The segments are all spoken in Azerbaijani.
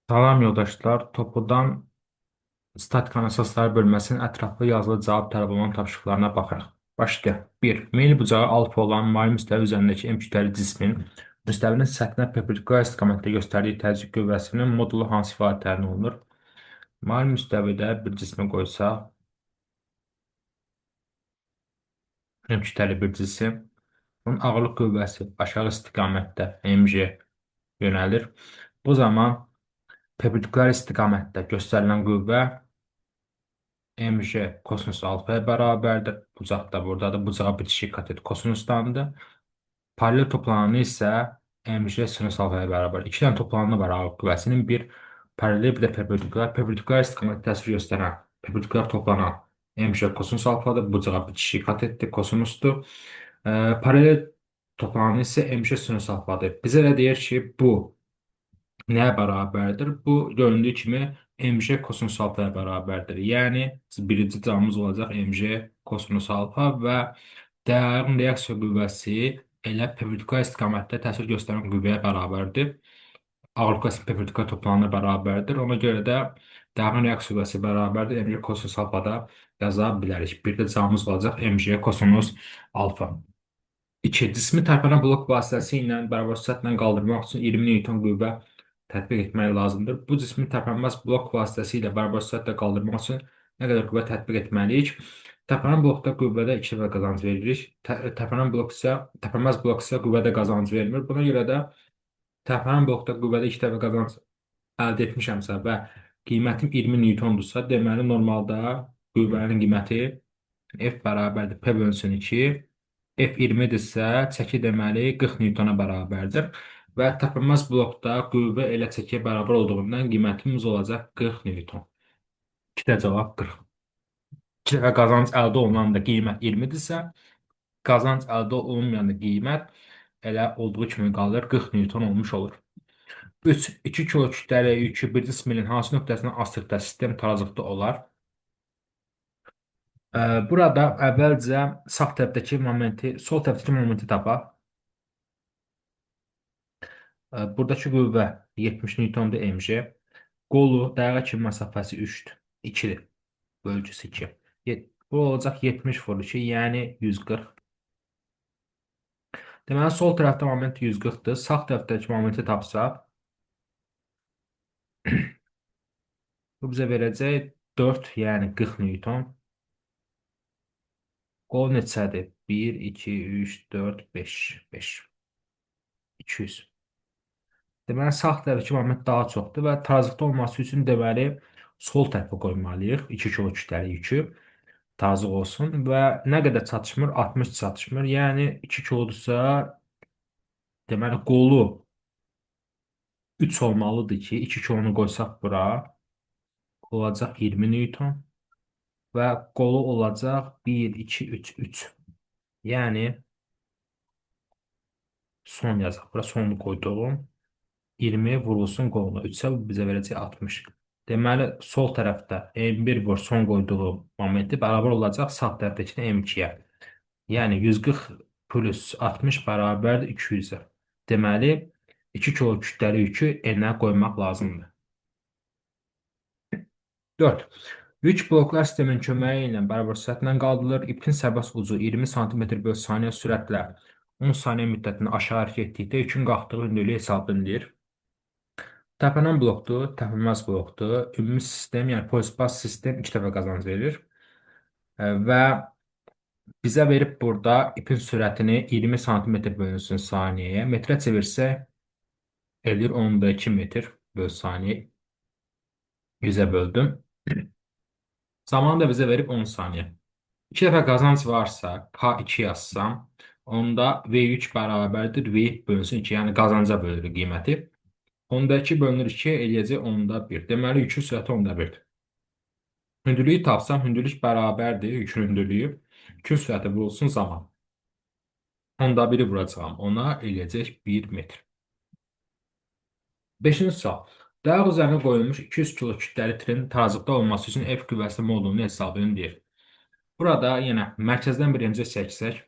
Salam yoldaşlar, TOPO-dan Statikanın əsasları bölməsinin ətraflı yazılı cavab tələb olunan tapşırıqlarına baxırıq. Başlayaq. 1. Meyl bucağı alfa olan mail müstəvi üzərindəki M kütləli cismin müstəvinin səthinə perpendikulyar istiqamətdə göstərdiyi təzyiq qüvvəsinin modulu hansı ifadə təyin olunur? Mail müstəvidə bir cismi qoysaq, M kütləli bir cisim, bunun ağırlıq qüvvəsi aşağı istiqamətdə mg yönəlir. Bu zaman perpendikulyar istiqamətdə göstərilən qüvvə mg kosinus alfaya bərabərdir. Bucaq da buradadır. Bucağa bitişik katet kosinusdandır. Paralel toplananı isə mg sinus alfaya bərabər. İki dənə toplananı var ağırlıq qüvvəsinin. Bir paralel, bir də perpendikulyar. Perpendikulyar istiqamətdə təsir göstərən, perpendikulyar toplanan mg kosinus alfadır. Bucağa bitişik katetdir, kosinusdur. Paralel toplananı isə mg sinus alfadır. Bizə də deyir ki, bu nəyə bərabərdir? Bu, göründüyü kimi mg kosinus alfaya bərabərdir. Yəni, birinci cavabımız olacaq mg kosinus alfa və dəyərin reaksiya qüvvəsi elə perpendikulyar istiqamətdə təsir göstərən qüvvəyə bərabərdir. Ağırlıq qüvvəsi perpendikulyar toplanana bərabərdir. Ona görə də dəyərin reaksiya qüvvəsi bərabərdir. Mg kosinus alfa da yaza bilərik. Bir də cavabımız olacaq mg kosinus alfa. 2. Cismi tərpənən blok vasitəsi ilə bərabər sürətlə qaldırmaq üçün 20 Newton qüvvə tətbiq etmək lazımdır. Bu cismi tərpənməz blok vasitəsi ilə bərabər sürətlə qaldırmaq üçün nə qədər qüvvə tətbiq etməliyik? Tərpənən blokda qüvvədə 2 dəfə qazanc veririk. Tərpənən blok isə, tərpənməz blok isə qüvvədə qazanc vermir. Buna görə də tərpənən blokda qüvvədə 2 dəfə qazanc əldə etmişəmsə və qiymətim 20 Newtondursa, deməli normalda qüvvənin qiyməti F bərabərdir P bölünsün 2. F 20-dirsə, çəki deməli 40 Newtona bərabərdir. Və tərpənməz blokda qüvvə elə çəkiyə bərabər olduğundan qiymətimiz olacaq 40 Newton. İki də cavab 40. İki dəfə qazanc əldə olunan da qiymət 20-dirsə, qazanc əldə olunmayan da qiymət elə olduğu kimi qalır, 40 Newton olmuş olur. 3. 2 kilo kütləli yükü bir cismin hansı nöqtəsindən asdıqda sistem tarazlıqda olar? Burada əvvəlcə sağ tərəfdəki momenti, sol tərəfdəki momenti tapaq. Buradakı qüvvə 70 Newtondur mg. Qolu dayağa kimi məsafəsi 3-dür. 2-dir. Bölgüsü 2. Bu olacaq 70 vur 2, yəni 140. Deməli, sol tərəfdə moment 140-dır. Sağ tərəfdəki momenti tapsaq, bu bizə verəcək 4, yəni 40 Newton. Qol neçədir? 1, 2, 3, 4, 5, 5. 200. Deməli, sağ tərəfdəki moment daha çoxdur və tarazlıqda olması üçün deməli, sol tərəfə qoymalıyıq. 2 kilo kütləli yükü tarazlıq olsun və nə qədər çatışmır? 60 çatışmır. Yəni 2 kilodursa, deməli, qolu 3 olmalıdır ki, 2 kilonu qoysaq bura olacaq 20 Newton və qolu olacaq 1, 2, 3, 3. Yəni son yazaq. Bura sonu qoyduğum 20 vurulsun qoluna 3-ə, bu bizə verəcək 60. Deməli, sol tərəfdə M1 vur son qoyduğu momenti bərabər olacaq sağ tərəfdəkinə M2-yə. Yəni 140 plus 60 bərabərdir 200-ə. Deməli, 2 kilo kütləli yükü N-ə qoymaq lazımdır. 4. Yük bloklar sisteminin köməyi ilə bərabər sürətlə qaldırılır. İpin sərbəst ucu 20 sm böl saniyə sürətlə 10 saniyə müddətində aşağı hərəkət etdikdə yükün qalxdığı hündürlüyü hesablayın. Tərpənən blokdur, tərpənməz blokdur. Ümumi sistem, yəni polis-baz sistem 2 dəfə qazanc verir. Və bizə verib burada ipin sürətini 20 sm bölünsün saniyəyə. Metrə çevirsək eləyir 10,2 metr böl saniyə. 100-ə böldüm. Zamanı da bizə verib 10 saniyə. 2 dəfə qazanc varsa, K2 yazsam, onda V3 bərabərdir V bölünsün 2, yəni qazanca bölürük qiyməti. 10.2 bölünür 2 eləyəcək 10.1. Deməli, yükün sürəti 10.1-dir. Hündürlüyü tapsam, hündürlük bərabərdir yükün hündürlüyü. Yükün sürəti vurulsun zaman. 10.1-i vuracağam. Ona eləyəcək 1 metr. 5-ci sual. Dayaq üzərinə qoyulmuş 200 kilo kütləli tirin tarazlıqda olması üçün F qüvvəsi modulunu hesablayın deyir. Burada yenə mərkəzdən bir MC çəksək,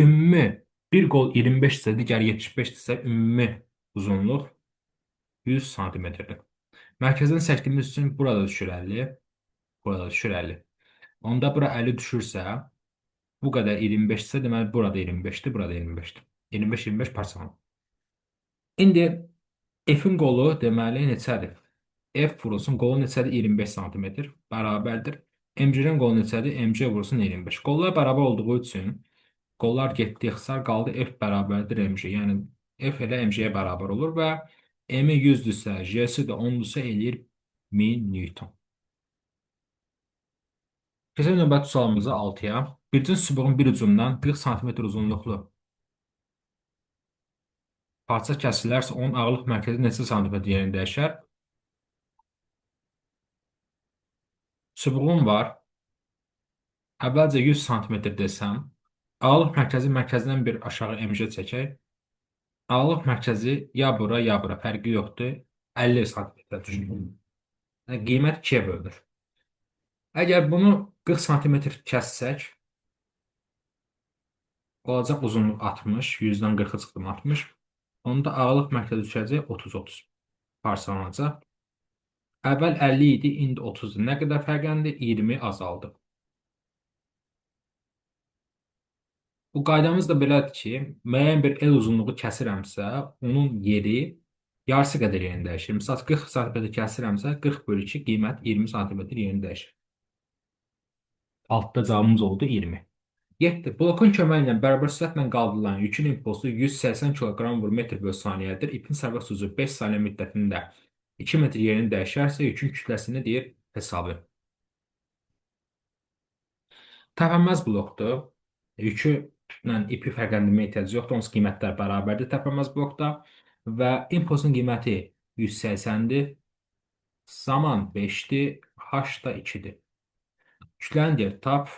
ümumi bir qol 25 isə, digəri 75 isə ümumi uzunluq 100 santimetrdir. Mərkəzdən çəkdiyimiz üçün burada düşür 50, burada düşür 50. Onda bura 50 düşürsə, bu qədər 25 isə, deməli burada 25-dir, burada 25-dir. 25-25 parçalanır. İndi F-in qolu deməli neçədir? F vurulsun, qolu neçədir? 25 santimetr bərabərdir. MG-nin qolu neçədir? MG vurulsun 25. Qollar bərabər olduğu üçün qollar getdi, ixtisar qaldı F bərabərdir MG. Yəni F elə MG-yə bərabər olur və M-i 100-dürsə, G-si də 10-dursa eləyir 1000 Newton. Keçək növbəti sualımıza 6-ya. Bir cins çubuğun bir ucundan 40 sm uzunluqlu parça kəsilərsə, onun ağırlıq mərkəzi neçə santimetr yerini dəyişər? Çubuğum var. Əvvəlcə 100 sm desəm, ağırlıq mərkəzi mərkəzdən bir aşağı MG çəkək. Ağırlıq mərkəzi ya bura, ya bura, fərqi yoxdur. 50 sm düşür. Yəni, qiymət 2-yə bölünür. Əgər bunu 40 sm kəssək, olacaq uzunluq 60, 100-dən 40-ı çıxdım 60. Onda ağırlıq mərkəzi düşəcək 30-30 parçalanacaq. Əvvəl 50 idi, indi 30-dur. Nə qədər fərqləndi? 20 azaldı. Bu qaydamız da belədir ki, müəyyən bir el uzunluğu kəsirəmsə, onun yeri yarısı qədər yerini dəyişir. Misal 40 sm kəsirəmsə, 40 bölü 2 qiymət 20 sm yerini dəyişir. Altda cavabımız oldu 20. 7. Blokun köməyi ilə bərabər sürətlə qaldırılan yükün impulsu 180 kg vur metr bölü saniyədir. İpin sərbəst ucu 5 saniyə müddətində 2 metr yerini dəyişərsə, yükün kütləsini deyir hesabı. Tərpənməz blokdur. Yükü ilə ipi fərqləndirməyə ehtiyac yoxdur. Onsuz qiymətlər bərabərdir tərpənməz blokda. Və impulsun qiyməti 180-dir. Zaman 5-dir. H da 2-dir. Kütləni deyir tap.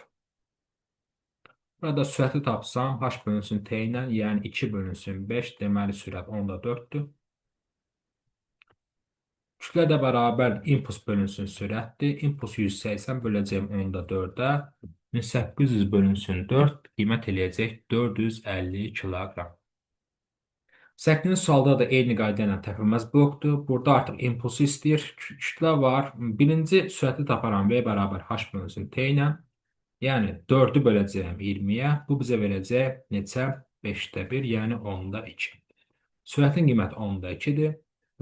Burada sürəti tapsam, h bölünsün t ilə, yəni 2 bölünsün 5, deməli sürət 10.4-dür. Kütlə də bərabər impuls bölünsün sürətdir. İmpuls 180 böləcəyim 10.4-ə. 1800 bölünsün 4, qiymət eləyəcək 450 kiloqram. 8-ci sualda da eyni qayda ilə tərpənməz blokdur. Burada artıq impulsu istəyir. Kütlə var. Birinci sürəti taparam. V bərabər h bölünsün t ilə. Yəni 4-ü böləcəyəm 20-yə. Bu bizə verəcək neçə? 5-də 1, yəni 10-da 2. Sürətin qiyməti 10-da 2-dir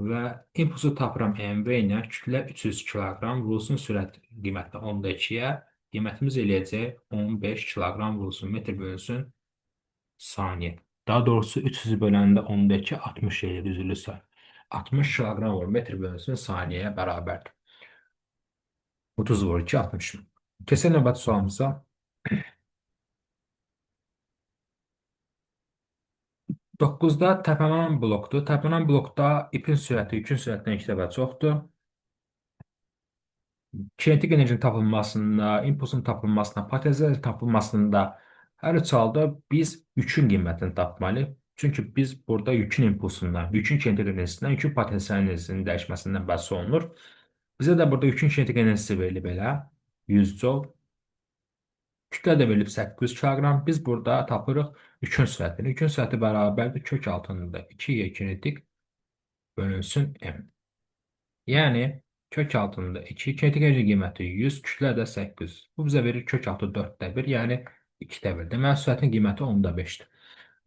və impulsu tapıram MV ilə kütlə 300 kiloqram vurulsun sürət qiyməti 10-da 2-yə. Qiymətimiz eləyəcək 15 kiloqram vurulsun metr bölünsün saniyə. Daha doğrusu 300-ü böləndə 10-da 2 60 eləyir, üzülürsə. 60 kiloqram vur metr bölünsün saniyəyə bərabərdir. 30 vur 2 60. Keçək növbəti sualımıza. 9-da tərpənən blokdur. Tərpənən blokda ipin sürəti yükün sürətindən 2 dəfə çoxdur. Kinetik enerjinin tapılmasında, impulsun tapılmasında, potensial tapılmasında hər üç halda biz yükün qiymətini tapmalıyıq. Çünki biz burada yükün impulsundan, yükün kinetik enerjisindən, yükün potensial enerjisinin dəyişməsindən bəhs olunur. Bizə də burada yükün kinetik enerjisi verilib elə 100 joule. Kütlə də verilib 800 kiloqram. Biz burada tapırıq yükün sürətini. Yükün sürəti bərabərdir kök altında 2Y kinetik bölünsün M. Yəni kök altında 2 kinetik enerji qiyməti 100, kütlə də 800. Bu bizə verir kök altı 4-də 1, yəni 2-də 1. Deməli sürətin qiyməti 10-da 5-dir.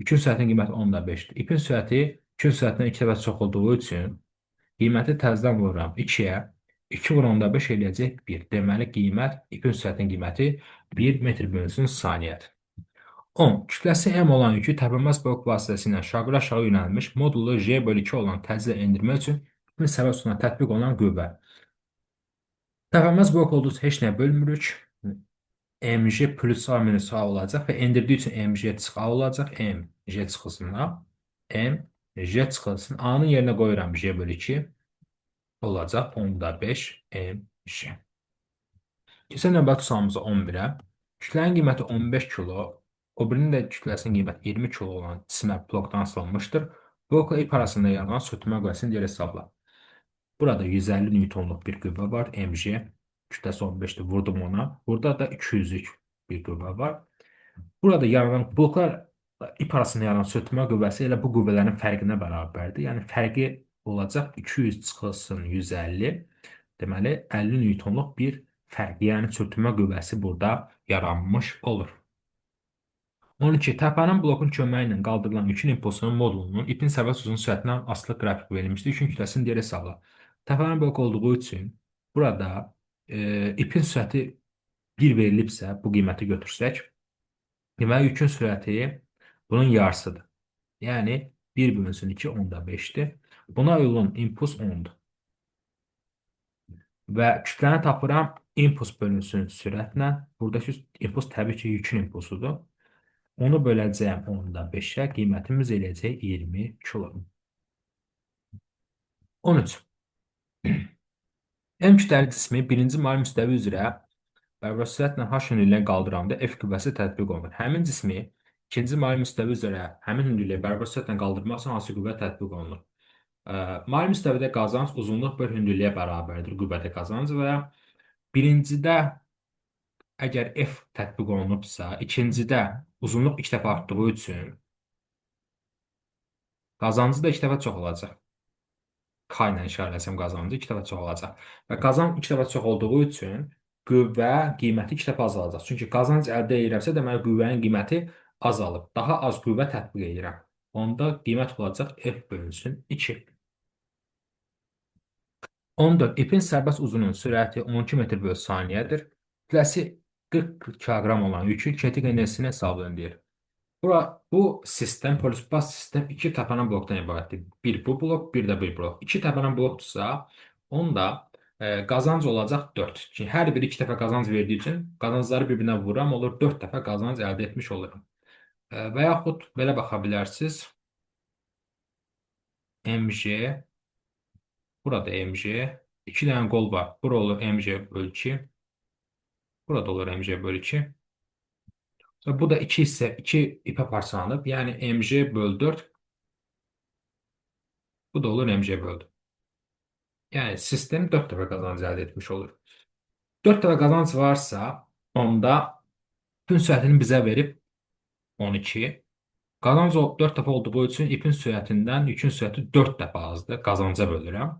Yükün sürətinin qiyməti 10-da 5-dir. İpin sürəti yükün sürətindən 2 dəfə çox olduğu üçün qiyməti təzədən vururam 2-yə. 2 vur 10-da 5 eləyəcək 1. Deməli qiymət, ipin sürətinin qiyməti 1 metr bölünsün saniyədir. 10. Kütləsi M olan yükü tərpənməz blok vasitəsilə şaqlı aşağı yönəlmiş modulu J bölü 2 olan təzyiqlə endirmək üçün ipin sərbəst ucuna tətbiq olunan qüvvə. Tərpənməz blok olduğu üçün heç nəyə bölmürük. MG plus A minus A olacaq və endirdiyi üçün MG çıx A olacaq. M, J çıxılsın A. M, J çıxılsın. A-nın yerinə qoyuram J bölü 2 olacaq 10-da 5 MG. Keçən növbəti sualımıza 11-ə. Kütlənin qiyməti 15 kilo, o birinin də kütləsinin qiyməti 20 kilo olan cisimə blokdan asılmışdır. Blokla ip arasında yaranan sürtünmə qüvvəsini deyir hesabla. Burada 150 Newtonluq bir qüvvə var, MG. Kütləsi 15-dir, vurdum ona. Burada da 200-lük bir qüvvə var. Burada yaranan bloklar ip arasında yaranan sürtünmə qüvvəsi elə bu qüvvələrin fərqinə bərabərdir. Yəni fərqi Olacaq 200 çıxılsın 150. Deməli, 50 Newtonluq bir fərq, yəni sürtünmə qüvvəsi burada yaranmış olur. 12. Tərpənən blokun köməyi ilə qaldırılan yükün impulsunun modulunun ipin sərbəst uzun sürətindən asılı qrafik verilmişdir. Yükün kütləsini deyir hesabla. Tərpənən blok olduğu üçün burada ipin sürəti 1 verilibsə, bu qiyməti götürsək, deməli yükün sürəti bunun yarısıdır. Yəni 1 bölünsün 2, 10,5-dir. Buna uyğun impuls 10-dur. Və kütləni tapıram impuls bölünsün sürətlə. Buradakı impuls təbii ki, yükün impulsudur. Onu böləcəyəm 10,5-ə, qiymətimiz eləyəcək 20 kilo. 13. M kütləli cismi birinci mail müstəvi üzrə bərabər sürətlə H hündürlüyünə qaldıranda F qüvvəsi tətbiq olunur. Həmin cismi ikinci mail müstəvi üzrə həmin hündürlüyə bərabər sürətlə qaldırmaq üçün hansı qüvvə tətbiq olunur? Mail müstəvidə qazanc uzunluq böl hündürlüyə bərabərdir, qüvvədə qazanc və birincidə əgər F tətbiq olunubsa, ikincidə uzunluq 2 dəfə artdığı üçün qazancı da 2 dəfə çox olacaq. K ilə işarələsəm qazancı 2 dəfə çox olacaq. Və qazanc 2 dəfə çox olduğu üçün qüvvə qiyməti 2 dəfə azalacaq. Çünki qazanc əldə edirəmsə, deməli qüvvənin qiyməti azalıb. Daha az qüvvə tətbiq edirəm. Onda qiymət olacaq F bölünsün 2. 14. İpin sərbəst uzunun sürəti 12 metr böl saniyədir. Kütləsi 40 kiloqram olan yükün kinetik enerjisini hesablayın deyir. Bu sistem, polispas sistem iki tərpənən blokdan ibarətdir. Bir bu blok, bir də bir blok. İki tərpənən blokdursa, onda qazanc olacaq 4. Çünki hər biri 2 dəfə qazanc verdiyi üçün qazancları bir-birinə vururam, olur 4 dəfə qazanc əldə etmiş olurum. Və yaxud belə baxa bilərsiniz. MG, burada MG, 2 dənə qol var. Bura olur MG böl 2. Burada olur MG böl 2. Bu da 2 hissə, 2 ipə parçalanıb. Yəni MG böl 4. Bu da olur MG böl 4. Yəni sistem 4 dəfə qazanc əldə etmiş olur. 4 dəfə qazanc varsa, onda ipin sürətini bizə verib 12. Qazanc 4 dəfə olduğu üçün ipin sürətindən yükün sürəti 4 dəfə azdır. Qazanca bölürəm.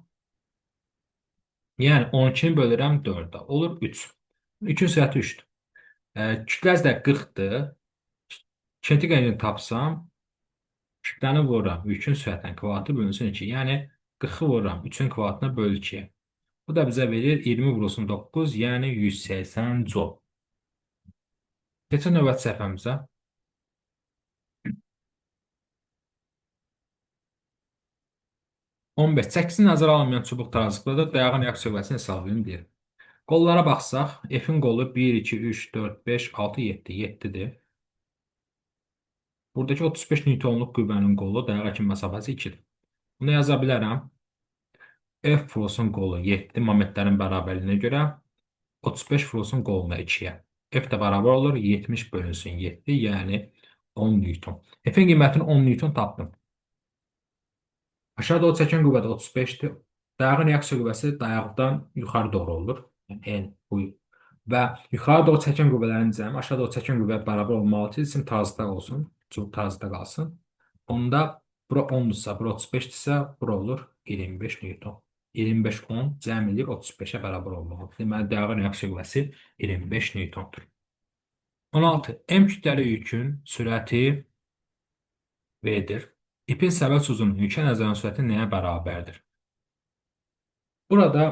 Yəni 12-ni bölürəm 4-ə. Olur 3. Yükün sürəti 3-dür. Kütləsi də 40-dır. Kinetik enerjini tapsam, kütləni vururam yükün sürətinə kvadratı bölünsün 2. Yəni 40-ı vururam 3-ün kvadratına böl 2. Bu da bizə verir 20 vurulsun 9, yəni 180 joule. Keçən növbəti səhifəmizə. 15. Çəkisini nəzərə alınmayan çubuq tarazlıqda dayağın reaksiya qüvvəsini hesablayın deyir. Qollara baxsaq, F-in qolu 1, 2, 3, 4, 5, 6, 7. 7-dir. Buradakı 35 Newtonluq qüvvənin qolu dayağa kimi məsafəsi 2-dir. Bunu yaza bilərəm. F vurulsun qolu 7 momentlərin bərabərliyinə görə 35 vurulsun qoluna 2-yə. F də bərabər olur 70 bölünsün 7, yəni 10 Newton. F-in qiymətini 10 Newton tapdım. Aşağı doğru çəkən qüvvə də 35-dir. Dayağın reaksiya qüvvəsi dayaqdan yuxarı doğru olur. Yəni N bu. Və yuxarı doğru çəkən qüvvələrin cəmi aşağı doğru çəkən qüvvə bərabər olmalıdır ki, cisim tarazlıqda olsun, çubuq tarazlıqda qalsın. Onda bura 10-dursa, bura 35-dirsə, bura olur 25 Newton. 25 10 cəm eləyir 35-ə bərabər olmalıdır. Deməli, dayağın reaksiya qüvvəsi 25 Newtondur. 16. M kütləli yükün sürəti V-dir. İpin sərbəst uzunluğu yükə nəzərən sürəti nəyə bərabərdir? Burada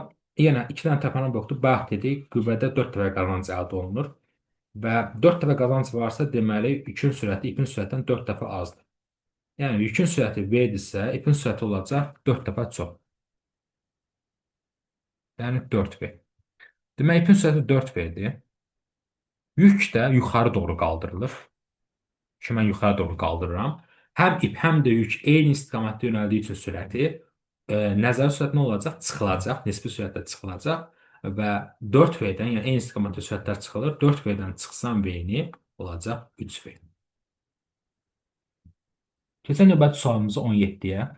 yenə iki dənə tərpənən blokdur. Bayaq dedik, qüvvədə 4 dəfə qazanc əldə olunur. Və 4 dəfə qazanc varsa, deməli yükün sürəti ipin sürətindən 4 dəfə azdır. Yəni yükün sürəti V-dirsə, ipin sürəti olacaq 4 dəfə çox. Yəni 4V. Demək, ipin sürəti 4V-dir. Yük də yuxarı doğru qaldırılır. Ki, mən yuxarı doğru qaldırıram. Həm ip, həm də yük eyni istiqamətdə yönəldiyi üçün sürəti nəzəri sürət nə olacaq? Çıxılacaq, nisbi sürətdə çıxılacaq və 4V-dən, yəni eyni istiqamətdə sürətlər çıxılır. 4V-dən çıxsam V-ni olacaq 3V. Keçən növbəti sualımıza 17-yə.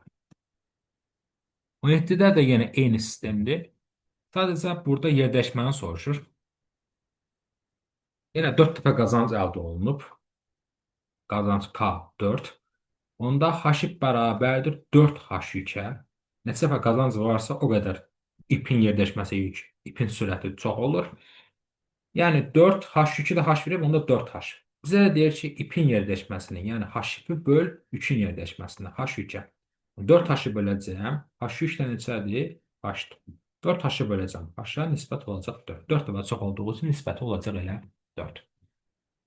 17-də də yenə eyni sistemdir. Sadəcə burada yerdəşməni soruşur. Yenə 4 dəfə qazanc əldə olunub. Qazanc K 4. Onda H ip bərabərdir 4H yükə. Neçə dəfə qazanc varsa, o qədər ipin yerləşməsi yük, ipin sürəti çox olur. Yəni 4 H2 də H verib, onda 4H. Bizə də deyir ki, ipin yerləşməsini, yəni H ipi böl 3-ün yerləşməsinə, H3-ə. 4H-ı böləcəyəm. H3 də neçədir? H-dır. 4H-ı böləcəm. H-a nisbət olacaq 4. 4 dəfə çox olduğu üçün nisbəti olacaq elə 4.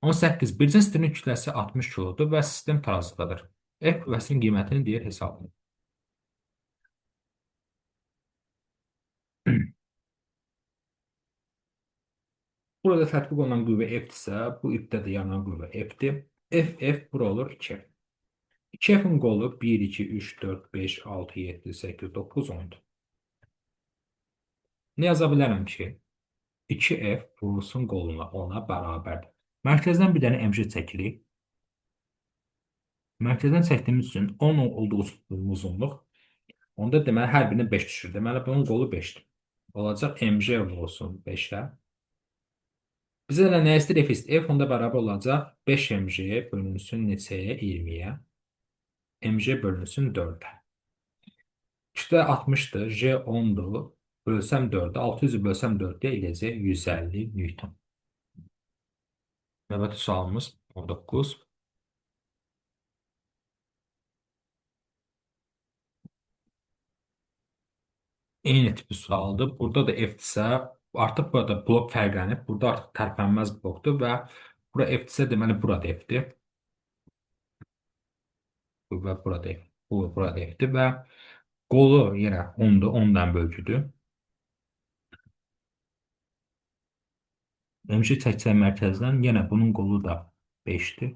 18. Birinci sistemin kütləsi 60 kilodur və sistem tarazlıqdadır. F qüvvəsinin qiymətini deyir hesablayın. Burada tətbiq olunan qüvvə F-dirsə, bu ipdə də yaranan qüvvə F-dir. F, F bura olur 2. 2F-in qolu 1, 2, 3, 4, 5, 6, 7, 8, 9, 10-dur. Nə yaza bilərəm ki, 2F vurulsun qoluna 10-a bərabərdir. Mərkəzdən bir dənə MJ çəkirik. Mərkəzdən çəkdiyimiz üçün 10 olduğu uzunluq, onda deməli hər birinə 5 düşür. Deməli bunun qolu 5-dir. Olacaq MJ vurulsun 5-ə. Bizə də nə istəyir? F istəyir. F onda bərabər olacaq 5 MJ bölünsün neçəyə? 20-yə. MJ bölünsün 4-ə. Kütlə 60-dır, J 10-dur. Bölsəm 4-ə, 600-ü bölsəm 4-ə eləyəcək 150 Newton. Növbəti sualımız 19. Eyni tipi sualdır. Burada da F-dirsə, artıq burada blok fərqlənib. Burada artıq tərpənməz blokdur və bura F-dirsə, deməli burada F-dir. Və burada F. Bu burada F-dir və qolu yenə 10-dur, 10-dan böyükdür. MJ çəksək mərkəzdən yenə bunun qolu da 5-dir.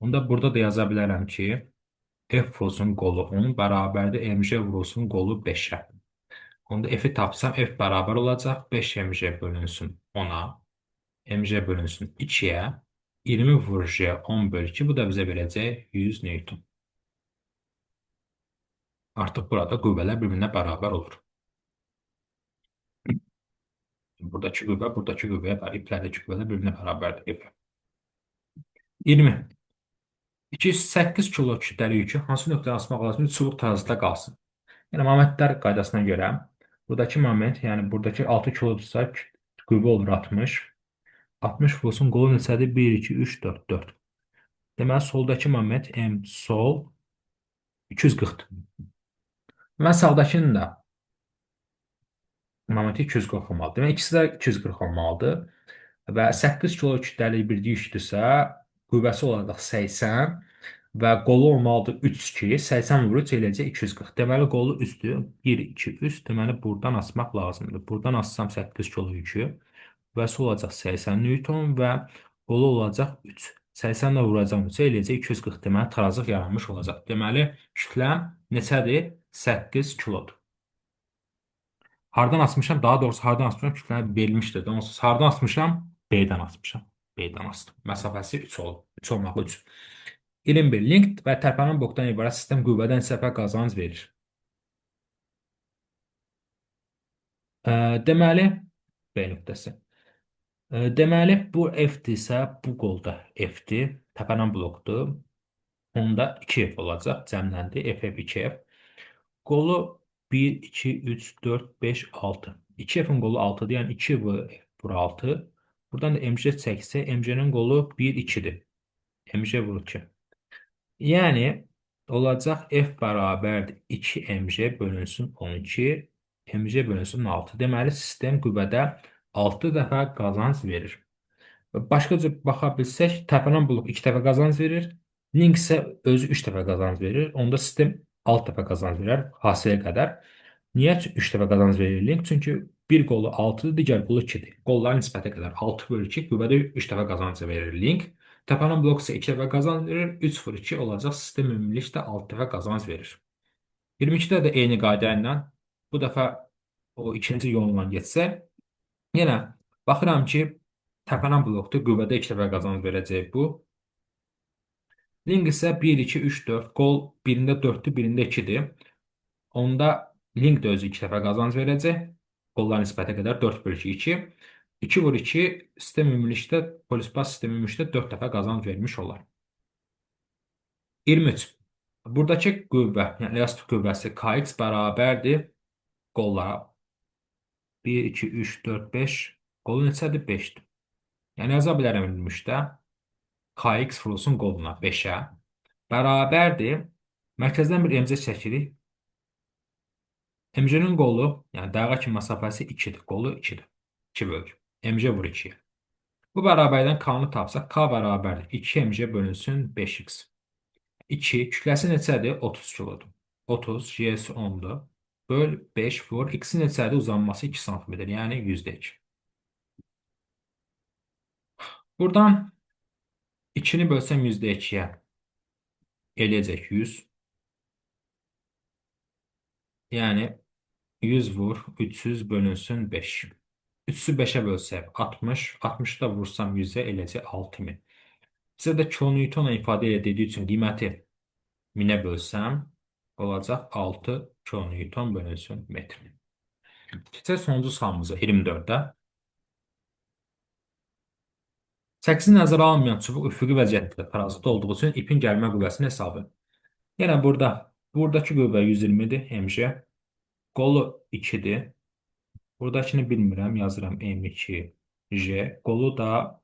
Onda burada da yaza bilərəm ki, F vurulsun qolu 10 bərabərdir MJ vurulsun qolu 5-ə. Onda F-i tapsam F bərabər olacaq 5 MJ bölünsün 10-a, MJ bölünsün 2-yə, 20 vur J 10 böl 2, bu da bizə verəcək 100 Newton. Artıq burada qüvvələr bir-birinə bərabər olur. Buradakı qüvvə, buradakı qüvvəyə, iplərdəki qüvvələr bir-birinə bərabərdir. F. 20. 208 kilo kütləli yükü hansı nöqtədən asmaq lazımdır? Çubuq tarazlıqda qalsın. Yəni momentlər qaydasına görə buradakı moment, yəni buradakı 6 kilodursa qüvvə olur 60. 60 vurulsun qolu neçədir? 1, 2, 3, 4, 4. Deməli soldakı moment M sol 240-dır. Mən sağdakının da momenti 240 olmalıdır. Demək ikisi də 240 olmalıdır. Və 8 kilo kütləli bir yükdürsə, qüvvəsi olacaq 80 və qolu olmalıdır 3 ki, 80 vur 3 eləyəcək 240. Deməli qolu 3-dür. 1, 2, 3. Deməli buradan asmaq lazımdır. Buradan assam 8 kilo yükü, qüvvəsi olacaq 80 Newton və qolu olacaq 3. 80 ilə vuracam 3-ə eləyəcək 240. Deməli tarazlıq yaranmış olacaq. Deməli kütləm neçədir? 8 kilodur. Hardan asmışam? Daha doğrusu hardan asmışam? Kütləm verilmişdir. Onsuz hardan asmışam? B-dən asmışam. B-dən astım. Məsafəsi 3 olub. 3 olmalı 3. 21. Link və tərpənən blokdan ibarət sistem qüvvədən neçə dəfə qazanc verir? Deməli, B nöqtəsi. Deməli, bu F-dirsə, bu qolda F-dir. Tərpənən blokdur. Onda 2F olacaq. Cəmləndi. F, F, 2F. Qolu 1, 2, 3, 4, 5, 6. 2F-in qolu 6-dır. Yəni 2 V vur 6. Buradan da MJ çəksə, MJ-nin qolu 1, 2-dir. MJ vur 2. Yəni, olacaq F bərabərdir 2 MJ bölünsün 12, MJ bölünsün 6. Deməli, sistem qüvvədə 6 dəfə qazanc verir. Başqa cür baxa bilsək, tərpənən blok 2 dəfə qazanc verir. Link isə özü 3 dəfə qazanc verir. Onda sistem 6 dəfə qazanc verər hasilə qədər. Niyə 3 dəfə qazanc verir link? Çünki bir qolu 6-dır, digər qolu 2-dir. Qolların nisbəti qədər 6 bölü 2 qüvvədə 3 dəfə qazanc verir link. Tərpənən blok isə 2 dəfə qazanc verir. 3 vur 2 olacaq. Sistem ümumilikdə 6 dəfə qazanc verir. 22-də də eyni qayda ilə bu dəfə o ikinci yolla getsək, yenə baxıram ki, tərpənən blokdur, qüvvədə 2 dəfə qazanc verəcək bu. Link isə 1, 2, 3, 4. Qol birində 4-dür, birində 2-dir. Onda link də özü 2 dəfə qazanc verəcək. Qollar nisbəti qədər 4 bölü 2, 2. 2 vur 2 sistem ümumilikdə, polispas sistemi ümumilikdə 4 dəfə qazanc vermiş olar. 23. Buradakı qüvvə, yəni elastik qüvvəsi KX bərabərdir qollara. 1, 2, 3, 4, 5. Qolu neçədir? 5-dir. Yəni yaza bilərəm ümumilikdə. KX vurulsun qoluna 5-ə. Bərabərdir. Mərkəzdən bir MC çəkirik. MC-nin qolu, yəni dağa kimi məsafəsi 2-dir. Qolu 2-dir. 2 bölür. MC vur 2-yə. Bu bərabərdən K-nı tapsaq, K bərabərdir. 2 MC bölünsün 5X. 2, kütləsi neçədir? 30 kilodur. 30, G-si 10-dur. Böl 5 vur. X-i neçədir? Uzanması 2 sm, yəni %2. Buradan 2-ni bölsəm %2-yə eləyəcək 100. Yəni 100 vur 300 bölünsün 5. 300-ü 5-ə bölsək 60, 60-ı da vursam 100-ə eləyəcək 6000. Bizə də kilonewtonla ifadə elə dediyi üçün qiyməti 1000-ə bölsəm olacaq 6 kilonewton bölünsün metr. Keçək sonuncu sualımıza 24-də. Çəkisini nəzərə alınmayan çubuq üfüqi vəziyyətdə tarazlıqda olduğu üçün ipin gəlmə qüvvəsini hesab edin. Yenə buradakı qüvvə 120-dir, MJ. Qolu 2-dir. Buradakını bilmirəm, yazıram M2, J. Qolu da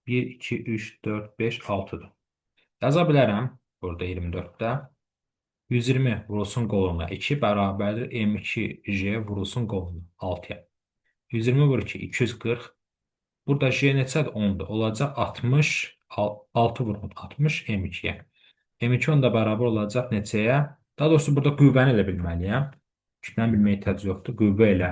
1, 2, 3, 4, 5, 6-dır. Yaza bilərəm burada 24-də. 120 vurulsun qoluna 2 bərabərdir M2, J vurulsun qoluna 6-ya. 120 vur 2, 240. Burada J neçədir? 10-dur. Olacaq 60, 6 vur 60 M2-yə. M2 onda bərabər olacaq neçəyə? Daha doğrusu burada qüvvəni elə bilməliyəm. Kütləni bilməyə ehtiyac yoxdur. Qüvvə elə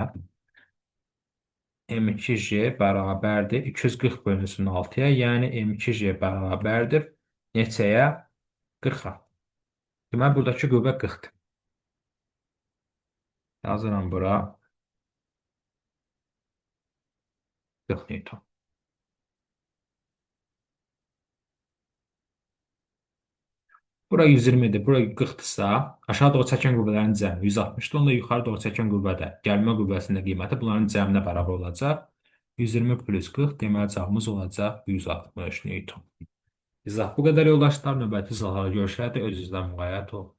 M2J bərabərdir 240 bölünsün 6-ya. Yəni M2J bərabərdir neçəyə? 40-a. Deməli, buradakı qüvvə 40-dır. Yazıram bura 40 Newton. Bura 120-dir, bura 40-dırsa, aşağı doğru çəkən qüvvələrin cəmi 160-dır. Onda yuxarı doğru çəkən qüvvədə gəlmə qüvvəsinin də qiyməti bunların cəminə bərabər olacaq. 120 plus 40, deməli cavabımız olacaq 160 Newton. İzah bu qədər yoldaşlar. Növbəti izahlarda görüşərək özünüzdən müğayət olun.